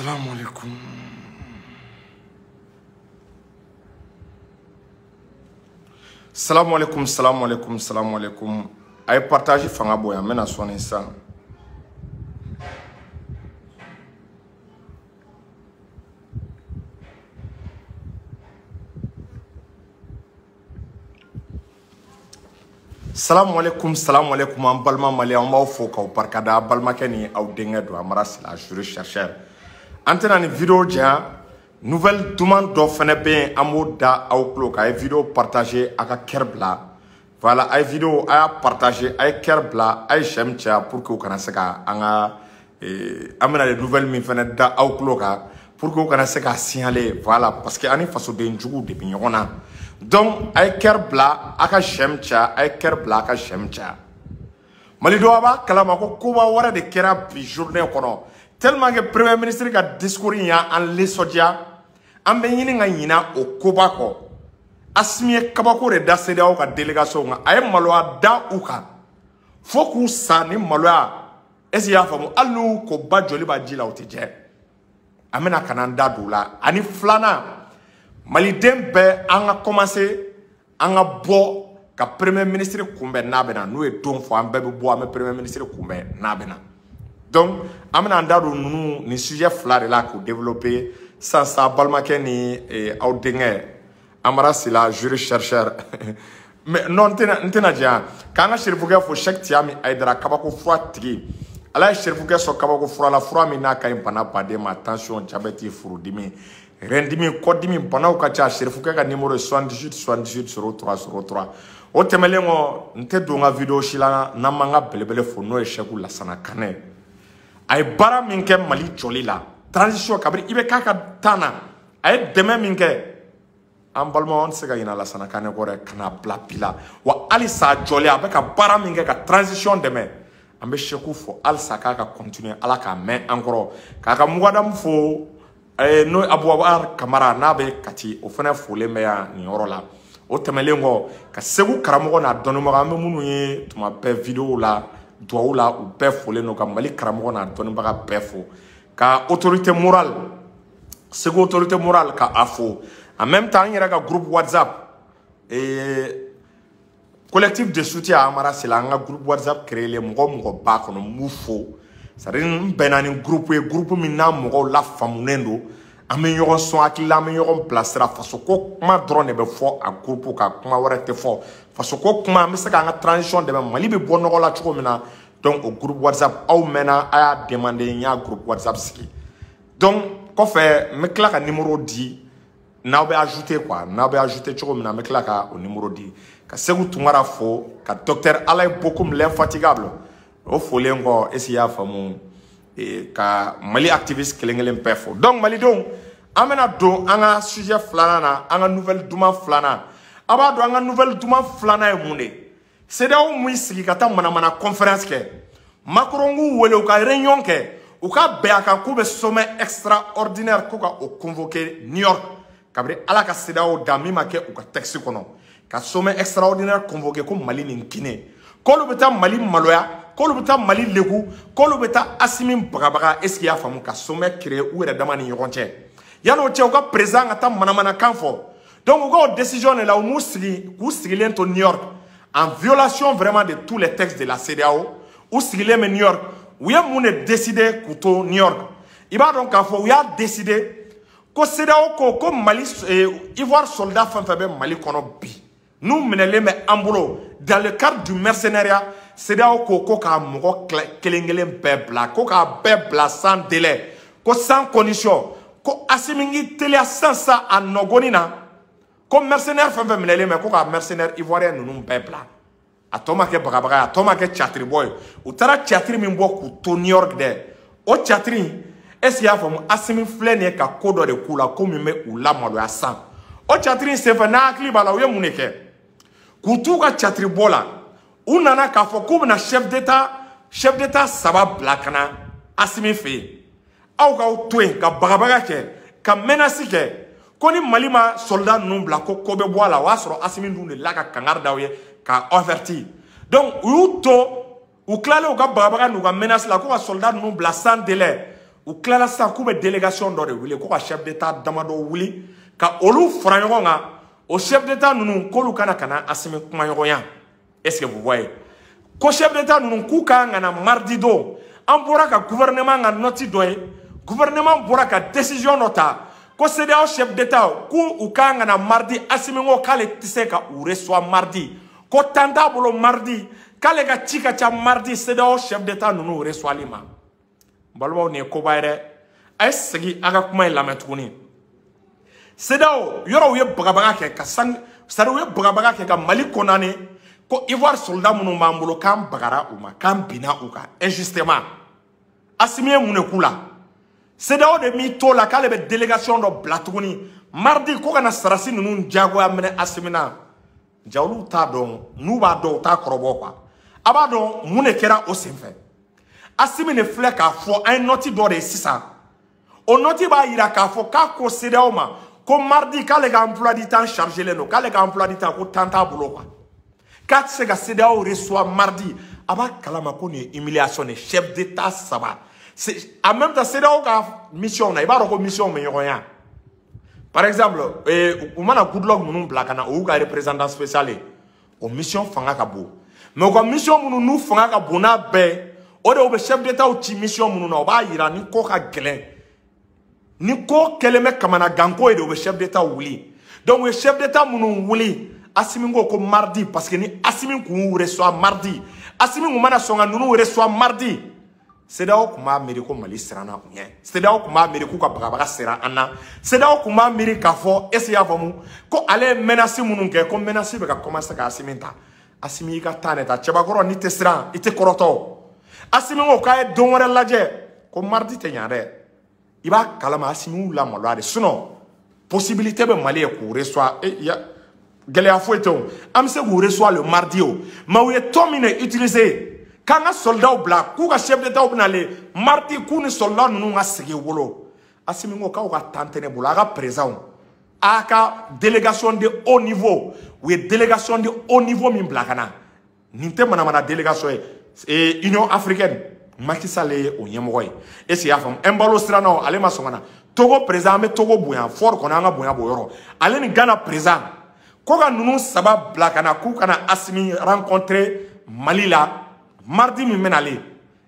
Salamu alaikum. Salamu alaikum, salamu alaikum, salamu alaikum. A ye partage fanga bonya, n bɛna sɔɔni sisan. Salamu alaikum, salamu alaikum, an balima maliyɛn, an b'aw fo k'aw barikada, a balimakɛ ni aw denkɛ don, Amara Sila, juriste chercheur. An tɛna nin vidéo janya, nouvelle duman dɔ fɛnɛ bɛ yen, an b'o da aw tulo kan. A ye vidéo partager, a ka cœur bila. Voilà, a ye vidéo, a y'a partager, a ye cœur bila, a ye j'aime caya pour que u kana se ka an ka an bɛna de nouvelle min fɛnɛ da aw tulo kan pour que u kana se k'a signaler. Voilà, parce que an ni fasoden juguw de bɛ ɲɔgɔn na. Donc a ye cœur bila, a ka j'aime caya, a ye cœur bila, a ka j'aime caya. Malidenw, a b'a kalama ko koba wɛrɛ de kɛra bi journée kɔnɔ. Tellement que premier ministre ka discours in y'an nisɔndiya, an bɛ ɲini ka ɲina o koba kɔ. Assimi ye kabako de da CEDEAO ka délégation kan, a ye maloya da u kan fo k'u sa ni maloya. Est-ce que i y'a faamu? Hali n'u ko ba joli b'a ji la, u tɛ jɛ. An bɛna ka n'an da don o la. Ani filanan, maliden bɛɛ an ka commencer, an ka bɔ ka premier ministre kunbɛn n'a bɛ na. N'u ye don fɔ, an bɛɛ bɛ bɔ, an bɛ premier ministre kunbɛn n'a bɛ na. Donc an bɛna an da don ninnu nin sujet fila de la k'u développer sisan sa. Balimakɛ ni aw denkɛ Amara Sila, juriste chercheur. Mais non, n tɛna janya k'an ka serifukɛ fo, Cheikh Tiami Aidara, kabako fura tigi. Ala ye serifukɛ sɔn kabako fura la, fura min n'a ka ɲi bana baden ma, tension, diabète, furudimi, rɛndimi, kɔdimi, banaw ka ca. Serifukɛ ka numéro ye 78 78 03 03. O tɛmɛnen kɔ, n tɛ don n ka vidéo si la n'an m'an ka belebele fo, n'o ye Cheikh Lasana Kanɛ. A ye baara min kɛ Mali jɔli la, transition kabini i bɛ k'a ka tan na, a ye dɛmɛ min kɛ, an balimaw, an tɛ se ka ɲinɛ Lasana Kanɛ kɔ dɛ, ka n'a bila bi la. Wa halisa a jɔlen, a bɛ ka baara min kɛ ka transition dɛmɛ, an bɛ Cheikh fo halisa k'a ka continuer, Ala k'a mɛn an kɔrɔ. K'a ka mugadamu fo, n'o ye Abubakar Kamara, n'a bɛ Kati, o fana folen bɛ yan nin yɔrɔ la. O tɛmɛnen kɔ, ka Segu karamɔgɔ n'a dɔnnibaga, an bɛ minnu ye tuma bɛɛ vidéo la, duwawu la, u bɛɛ folen don, ka Mali karamɔgɔ n'a dɔnnibaga bɛɛ fo, ka autorité morale, Segu autorité morale ka a fo. En même temps, an yɛrɛ ka groupe WhatsApp, collectif de soutien à Amara Sila, an ka groupe WhatsApp créé mɔgɔ mɔgɔ b'a kɔnɔ, n b'u fo. C'est-à-dire n bɛnna ni groupe ye, groupe min n'a mɔgɔw lafaamunen don, an bɛ ɲɔgɔn sɔn hakili la, an bɛ ɲɔgɔn bilasira. Faso ko kuma dɔrɔn de bɛ fɔ a groupe kan, kuma wɛrɛ tɛ fɔ. Faso ko kuma, an bɛ se k'an ka transition dɛmɛ, Mali bɛ bɔ nɔgɔ la cogo min na. Donc o groupe WhatsApp, aw mɛnna, a y'a demander, n y'a groupe WhatsApp sigi. Donc kɔfɛ, n bɛ tila ka numéro di, n'aw bɛ ajouter quoi, n'aw bɛ ajouter cogo min na, n bɛ tila ka o numéro di. Ka Segu Tunkara fo, ka docteur Alaye Bokoum l'infatigable, o folen kɔ, est-ce que i y'a faamu, ka Mali activiste kelen kelen bɛɛ fo. Donc malidenw, an bɛna don an ka sujet filanan na, an ka nouvelle duman filanan. A b'a dɔn an ka nouvelle duman filanan ye mun de ye? CEDEAO mun sigi ka taa manamana conférence kɛ, Macron k'u wele u ka réunion kɛ, u ka bɛn a kan k'u bɛ sommet extraordinaire ko ka o convoquer New York. Kabini Ala ka CEDEAO da, min ma kɛ u ka texte kɔnɔ, ka sommet extraordinaire convoquer ko Mali ni Guinée, k'olu bɛ taa Mali maloya, k'olu bɛ taa Mali leku, k'olu bɛ taa Assimi bagabaga. Est-ce que i y'a faamu? Ka sommet créer u yɛrɛ dama ni ɲɔgɔn cɛ. Yan'o cɛ, u ka président ka taa manamanakan fɔ. Donc u ka o décision de la, u m'u sigi k'u sigilen to New York, en violation vraiment de tous les textes de la CEDEAO. U sigilen bɛ New York, u ye mun de décider k'u to New York? I b'a dɔn k'a fɔ u y'a décider ko CEDEAO ko Mali, Ivoire soldat fɛn fɛn bɛ Mali kɔnɔ bi, n'u minɛlen bɛ an bolo dans le cadre du mercenariat, CEDEAO ko k'a mɔgɔ kelen kelen bɛɛ bila, ko k'a bɛɛ bila sans délai, ko sans condition, ko Assimi k'i teliya sisan sisan a nɔgɔni na, ko mercenaire fɛn fɛn minɛlen bɛ, ko ka mercenaire ivoirien ninnu bɛɛ bila. A tɔ ma kɛ bagabaga ye, a tɔ ma kɛ théâtre bɔ ye. U taara théâtre min bɔ k'u to New York dɛ, o théâtre in, est-ce que i y'a faamu, Assimi filɛ nin ye ka ko dɔ de k'u la, ko min bɛ u lamaloya sisan. O théâtre in senfɛ, n'a hakili b'a la, u ye mun de kɛ k'u t'u ka théâtre bɔ la? U nana k'a fɔ k'u bɛna chef d'état saba bila ka na Assimi fɛ yen. Aw k'aw to yen ka bagabaga kɛ, ka menace kɛ, ko ni Mali ma soldat ninnu bila, ko ko bɛ bɔ a la. O y'a sɔrɔ Assimi dun de la ka kangari d'aw ye k'a averti. Donc u y'u to, u tilalen u ka bagabaga n'u ka menace la, ko ka soldat ninnu bila sans délai. U tilala sisan k'u bɛ délégation dɔ de wele, ko ka chef d'état damadɔ wuli ka olu fara ɲɔgɔn kan. O chef d'état ninnu, k'olu kana ka na Asimi kumaɲɔgɔnya. Est ce que vous voyez? Ko chef d'état ninnu k'u kan ka na mardi don. An bɔra ka gouvernement ka note dɔ ye, gouvernement bɔra ka décision dɔ ta ko CEDEAO chef d'état k'u u kan ka na mardi. Asimi ko k'ale tɛ se ka u reçoit mardi, ko temps t'a bolo mardi, k'ale ka ci ka ca mardi CEDEAO chef d'état ninnu reçoit ma. N balimaw, nin ye koba ye dɛ. A ye segin a ka kuma in lamɛn tuguni. CEDEAO yɔrɔ, u ye bagabaga kɛ ka san, c'est à dire u ye bagabaga kɛ ka Mali condamné, ko Ivoire soldat minnu b'an bolo, k'an bagara u ma, k'an binna u kan injustement. Asimi ye mun de k'u la? CEDEAO de m'i to la k'ale bɛ délégation dɔ bila tuguni mardi ko ka na sarasi ninnu diyagoya minɛ Asimi na. Ja olu t'a dɔn, n'u b'a dɔn, u t'a kɔrɔbɔ quoi. A b'a dɔn mun de kɛra o senfɛ? Asimi de filɛ k'a fɔ an ye note dɔ de ye sisan. O note b'a yira k'a fɔ k'a ko CEDEAO ma ko mardi k'ale ka emploi du temps chargé len don, k'ale ka emploi du temps, ko temps t'a bolo quoi, k'a tɛ se ka CEDEAO reçoit mardi. A b'a kalama ko nin ye humiliation de chef d'état saba. En même temps, CEDEAO ka mission na, i b'a dɔn ko mission bɛ ɲɔgɔn ya. Par exemple, u mana Goodluck ninnu bila ka na, o y'u ka représentant spécial ye, o mission fanga ka bon. Mais u ka mission minnu n'u fanga ka bon n'a bɛɛ, o de u bɛ chef d'état ci mission minnu na, o b'a yira ni ko ka gɛlɛn, ni ko kɛlen bɛ kamanaganko ye de, u bɛ chef d'état wuli. Donc u ye chef d'état minnu wuli, Asimi ko ko mardi, parce que ni Asimi kun y'u reçoit mardi, Asimi kun mana sɔn ka ninnu reçoit mardi, CEDEAO kun b'a miiri ko Mali siranna u ɲɛ, CEDEAO kun b'a miiri k'u ka bagabaga sera an na, CEDEAO kun b'a miiri k'a fɔ, est ce que i y'a faamu, ko ale ye menace minnu kɛ, ko menace bɛ ka commencer ka Asimi ta. Asimi y'i ka temps de ta. Cɛbakɔrɔ, n'i tɛ siran, i tɛ kɔrɔtɔ. Asimi ko k'a ye don wɛrɛ lajɛ, ko mardi tɛ ɲa dɛ. I b'a kalama Asimi y'u lamaloya de, sinon possibilité bɛ Mali ye k'u reçoit e ya, gɛlɛya foyi tɛ o, an bɛ se k'u reçoit le mardi o. Mais u ye tɔn min de utiliser k'an ka soldats bila k'u ka chef d'état bɛna le mardi k'u ni soldats ninnu ka segin u bolo. Asimi ko k'aw ka temps tɛ ne bolo, a ka président, a ka délégation de haut niveau. U ye délégation de haut niveau min bila ka na, nin tɛ manamana délégation ye. Union africaine, Macky Sall ye o ɲɛmɔgɔ ye. Est ce que i y'a faamu? Embalo siranna o, ale ma sɔn ka na. Togo président, an bɛ Togo bonya fort kɔnɔ, an ka bonya b'o yɔrɔ. Ale ni Ghana président, ko ka ninnu saba bila ka na k'u kana Asimi rencontrer Mali la mardi min bɛ nalen.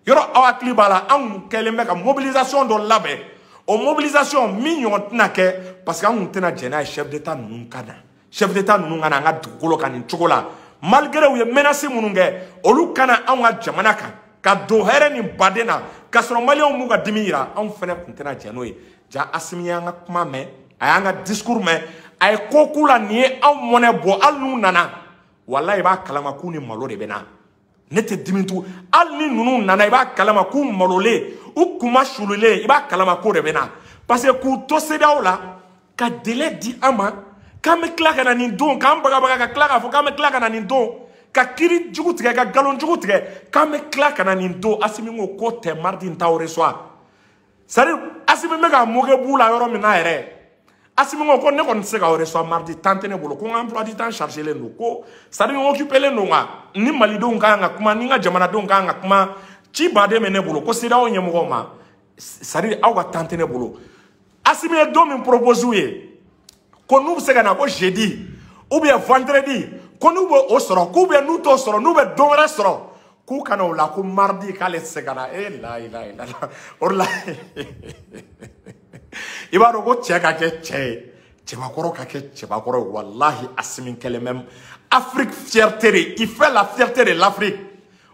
Yɔrɔ aw hakili b'a la, anw kɛlen bɛ ka mobilisation dɔ labɛn. O mobilisation min ɲɔgɔn tɛna kɛ, parce que an kun tɛna jɛn n'a ye chef d'état ninnu ka na, chef d'état ninnu ka na an ka dugukolo kan nin cogo la, malgré u ye menace minnu kɛ, olu kana anw ka jamana kan ka don hɛrɛ ni baden na, k'a sɔrɔ maliyɛnw m'u ka dimi yira. Anw fɛnɛ kun tɛna jɛn n'o ye. Ja Asimi y'an ka kuma mɛn, a y'an ka discours mɛn, a ye ko k'u la. Nin ye anw mɔnɛ bɔ. Hali n'u nana, walayi, i b'a kalama k'u ni malo de bɛ na. Ne tɛ dimi tugun. Hali ni ninnu nana, i b'a kalama k'u malolen, u kuma sululen, i b'a kalama k'o de bɛ na, parce que k'u to CEDEAO la ka délai di an ma k'an bɛ tila ka na nin don, k'an bagabaga ka tila k'a fɔ k'an bɛ tila ka na nin don, ka kiiri jugu tigɛ, ka nkalon jugu tigɛ k'an bɛ tila ka na nin don. Asimi ko ko tɛ mardi n t'aw reçoit. C'est à dire, Asimi bɛ ka moquer b'u la yɔrɔ min na yɛrɛ, Asimi ko ko ne kɔni tɛ se k'aw reçoit mardi, temps tɛ ne bolo, ko n ka emploi du temps chargé len don, ko c'est à dire n occupé len don, nka ni malidenw ka kan ka kuma, ni n ka jamanadenw ka kan ka kuma, ci baden bɛ ne bolo, ko CEDEAO ɲɛmɔgɔw ma, c'est à dire aw ka temps tɛ ne bolo. Asimi ye don min propose u ye ko n'u bɛ se ka na, ko jeudi ou bien vendredi, ko n'u bɛ o sɔrɔ, k'u bɛ n'u t'o sɔrɔ, n'u bɛ don wɛrɛ sɔrɔ, k'u kana o la, ko mardi k'ale tɛ se ka na. E la ilaha illallah! O de la i b'a dɔn ko cɛ ka kɛ cɛ ye, cɛbakɔrɔ ka kɛ cɛbakɔrɔ ye. Walahi, Asimi kɛlen bɛ Afrique fierté de, il fait la fierté de l'Afrique.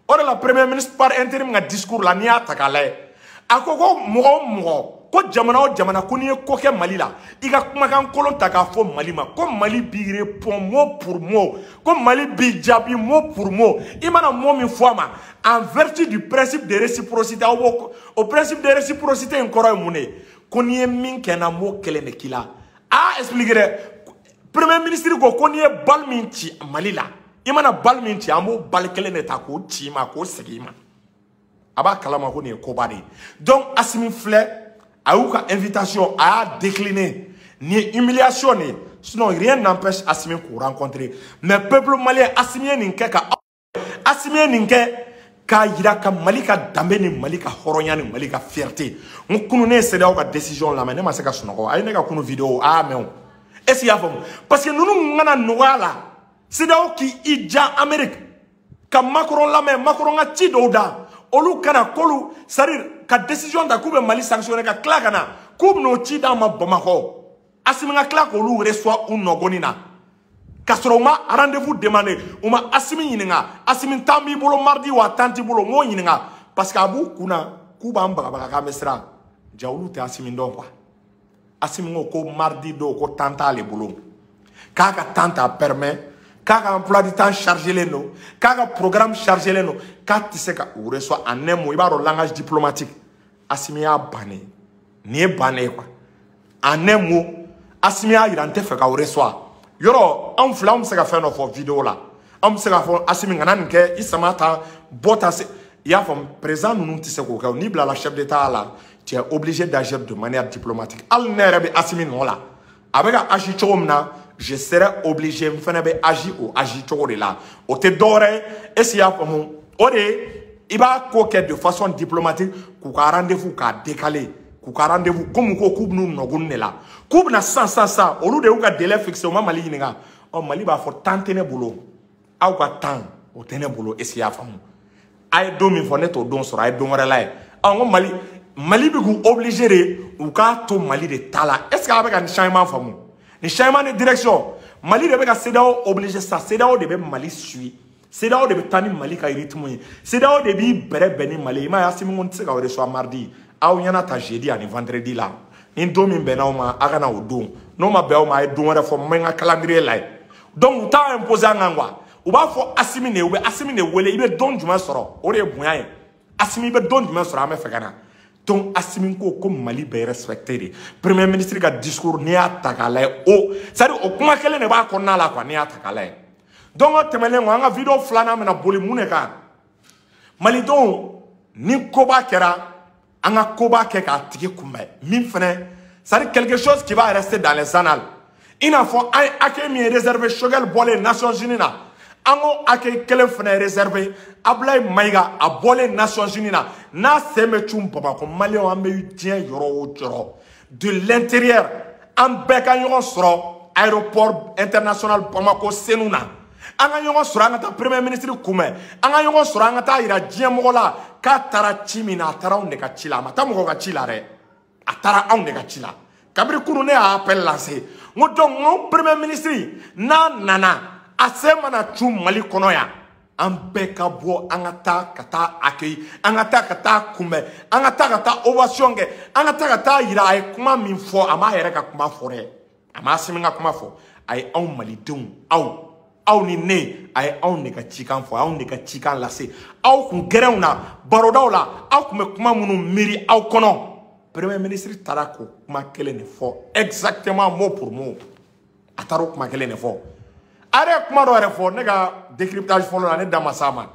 O de la, premier ministre par intérim ka discours la, n'i y'a ta k'a lajɛ, a ko ko mɔgɔ o mɔgɔ, ko jamana o jamana, ko n'i ye ko kɛ Mali la, i ka kumakan kolon ta k'a fɔ Mali ma, ko Mali b'i répond mot pour mot, ko Mali b'i jaabi mot pour mot. I mana mot min fɔ a ma, en vertu du principe de réciprocité. Aw b'o o principe de réciprocité in kɔrɔ ye mun de ye? Ko n'i ye min kɛ n na, n b'o kelen de k'i la. A expliqué dɛ. Premier ministre ko ko n'i ye balle min ci Mali la, i mana balle min ci, an b'o balle kelen de ta k'o ci i ma, k'o segin i ma. A b'a kalama ko nin ye koba de ye. Donc Asimi filɛ, a y'u ka invitation, a y'a décliné. Nin ye humiliation de ye, sinon rien n'empêche Asimi k'u rencontrer. Mais peuple malien, Asimi ye nin kɛ ka, Asimi ye nin kɛ K'a yira ka Mali ka danbe ni Mali ka hɔrɔnya ni Mali ka fierté. N ko kunu ne ye CEDEAO ka décision lamɛn, ne ma se ka sunɔgɔ. A ye ne ka kunu vidéo a y'a mɛn o. Est-ce que i y'a faamu? Parce que ninnu kana nɔgɔya la. CEDEAO k'i ja Amérique ka Macron lamɛn, Macron ka ci dɔw da. Olu kana k'olu, c'est-à-dire ka décision ta k'u bɛ Mali sanctionner ka tila ka na k'u bɛn'o ci d'an ma Bamakɔ. Assimi ka tila k'olu reçoit u nɔgɔnin na. K'a sɔrɔ u ma rendez-vous demandé, u ma Assimi ɲininka. Assimi temps b'i bolo mardi wa temps t'i bolo, n k'o ɲininka. Parce que a b'u kunna k'u b'an bagabaga k'an bɛ siran. Ja olu tɛ Assimi dɔn quoi. Assimi ko ko mardi don ko temps t'ale bolo. K'a ka temps t'a permet, k'a ka emploi du temps chargé len don, k'a ka programme chargé len don, k'a tɛ se ka u reçoit en un mot. I b'a dɔn langage diplomatique. Assimi y'a bannen. Nin ye bannen ye quoi. En un mot, Assimi y'a yira n tɛ fɛ k'aw reçoit. Yɔrɔ anw filɛ, anw bɛ se ka fɛn dɔ fɔ vidéo la, anw bɛ se k'a fɔ Assimi kana nin kɛ, i sama ta bɔ ta se. I y'a faamu, président ninnu tɛ se k'o kɛ. N'i bilala chef d'état la, tu es obligé d'agir de manière diplomatique. Hali ne yɛrɛ bɛ Assimi nɔ la, a bɛ ka agir cogo min na, je serais obligé n fana bɛ agir o agir cogo de la. O tɛ dɔwɛrɛ ye, est ce que i y'a faamu? O de ye i b'a ko kɛ de façon diplomatique, k'u ka rendez-vous k'a décaler, k'u ka rendez-vous comme ko k'u bɛn'u nɔgɔni de la, k'u bɛna sisan sisan sisan, olu de y'u ka délai fixé, u ma Mali ɲininka. Ɔ Mali b'a fɔ temps tɛ ne bolo, aw ka temps o tɛ ne bolo, est ce que i y'a faamu? A ye don min fɔ ne t'o don sɔrɔ, a ye don wɛrɛ la ye. Ɔ n ko Mali bɛ k'u obligé de u k'a to Mali de ta la. Est ce que a bɛ ka nin changement faamu? Nin changement de direction, Mali de bɛ ka CEDEAO obligé sisan. CEDEAO de bɛ Mali suit, CEDEAO de bɛ taa ni Mali ka rythme ye, CEDEAO de b'i bɛrɛ bɛn ni Mali ye. I m'a ye Assimi ko n tɛ se k'aw reçoit mardi, aw ɲɛna ta jeudi ani vendredi la. Ni don min bɛnna aw ma, a ka na o don. N'o ma bɛn aw ma, a ye don wɛrɛ fɔ, n bɛ n ka calendrier lajɛ. Donc u t'a imposer an kan quoi. U b'a fɔ Assimi de, u bɛ Assimi de wele, i bɛ don jumɛn sɔrɔ? O de ye bonya ye. Assimi, i bɛ don jumɛn sɔrɔ? An bɛ fɛ ka na. Donc Assimi ko ko Mali bɛ respecté de. Premier ministre ka discours, n'i y'a ta k'a lajɛ, o c'est à dire o kuma kelen de b'a kɔnɔna la quoi, n'i y'a ta k'a lajɛ. Donc o tɛmɛnen kɔ, an ka vidéo filanan bɛna boli mun de kan? Malidenw, ni koba kɛra, an ka koba kɛ k'a tigi kunbɛn min fɛnɛ, c'est à dire quelque chose qui va rester dans les annales. I n'a fɔ an ye accueil min réservé Choguel bɔlen Nations Unies na, an ko accueil kelen fɛnɛ réservé Abdoulaye Maïga a bɔlen Nations Unies na, n'a sen bɛ cun Bamakɔ. Maliyɛnw, an bɛ diɲɛ yɔrɔ o yɔrɔ, de l'intérieur, an bɛɛ ka ɲɔgɔn sɔrɔ aéroport international Bamako Senu na. An ka ɲɔgɔn sɔrɔ, an ka taa premier ministre kunbɛn, an ka ɲɔgɔn sɔrɔ, an ka taa yira diɲɛ mɔgɔ la k'a taara ci min na, a taara anw de ka ci la. A ma taa mɔgɔ ka ci la dɛ, a taara anw de ka ci la. Kabini kunun ne y'a appel lancé, n ko donc n ko premier ministre n'a nana, a sen mana cun Mali kɔnɔ yan, an bɛɛ ka bɔ, an ka taa ka taa accueil, an ka taa ka taa kunbɛn, an ka taa ka taa ovation kɛ, an ka taa ka taa yira a ye kuma min fɔ. A m'a yɛrɛ ka kuma fɔ dɛ, a ma Assimi ka kuma fɔ, a ye anw malidenw, aw ni ne, a ye anw de ka cikan fɔ, anw de ka cikan lase. Aw kun gɛrɛnw na, barodaw la, aw kun bɛ kuma minnu miiri aw kɔnɔ, premier ministre taara k'o kuma kelen de fɔ, exactement mot pour mot, a taara o kuma kelen de fɔ. A yɛrɛ ye kuma dɔ yɛrɛ fɔ ne ka décryptage fɔlɔ la, ne da ma s'a ma.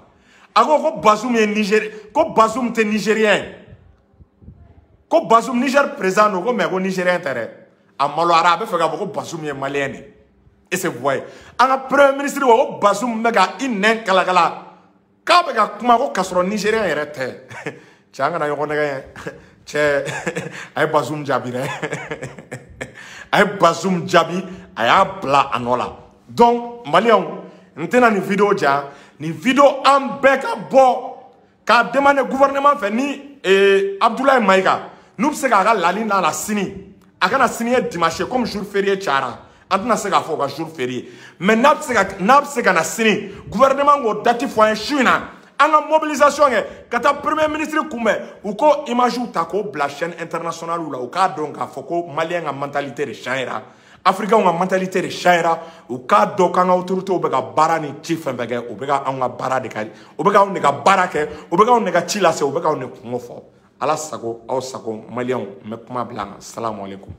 A ko ko Bazoum ye Niger, ko Bazoum tɛ Nigérien ye, ko Bazoum Niger président don, ko mais ko Nigérien tɛ dɛ. A maloyara, a bɛ fɛ k'a fɔ ko Bazoum ye Malien de ye. Est ce que vous voyez? An ka premier ministre ko ko Bazoum bɛ ka i nɛn kalakala k'a bɛ ka kuma ko k'a sɔrɔ Nigérien yɛrɛ tɛ. Cɛ, an kana ɲɔgɔn nɛgɛ. Cɛ, a ye Bazoum jaabi dɛ, a ye Bazoum jaabi, a y'a bila a nɔ la. Donc maliyɛnw, n tɛna nin vidéo ja. Nin vidéo, an bɛɛ ka bɔ k'a demander gouvernement fɛ ni Abdoulaye Maïga n'u bɛ se k'a ka lali n'a la sini, a kana sini ye dimanche ye, comme jour férié cayara, an tɛna se k'a fɔ o ka jour férié, mais n'a bɛ se ka, n'a bɛ se ka na sini, gouvernement k'o date fɔ an ye su in na, an ka mobilisation kɛ ka taa premier ministre kunbɛn. U ko image ta k'o bila chaîne internationale la, u k'a dɔn k'a fɔ ko malien ka mentalité de changera, africain ka mentalité de changera. U k'a dɔn k'an ka autorités bɛ ka baara ni ci fɛn fɛn kɛ, u bɛ ka anw ka baara de kɛ, u bɛ ka anw de ka baara kɛ, u bɛ ka anw de ka ci lase, u bɛ ka anw de kungo fɔ. Ala sago aw sago. Maliyɛnw, n bɛ kuma bila. Salamu aleykum.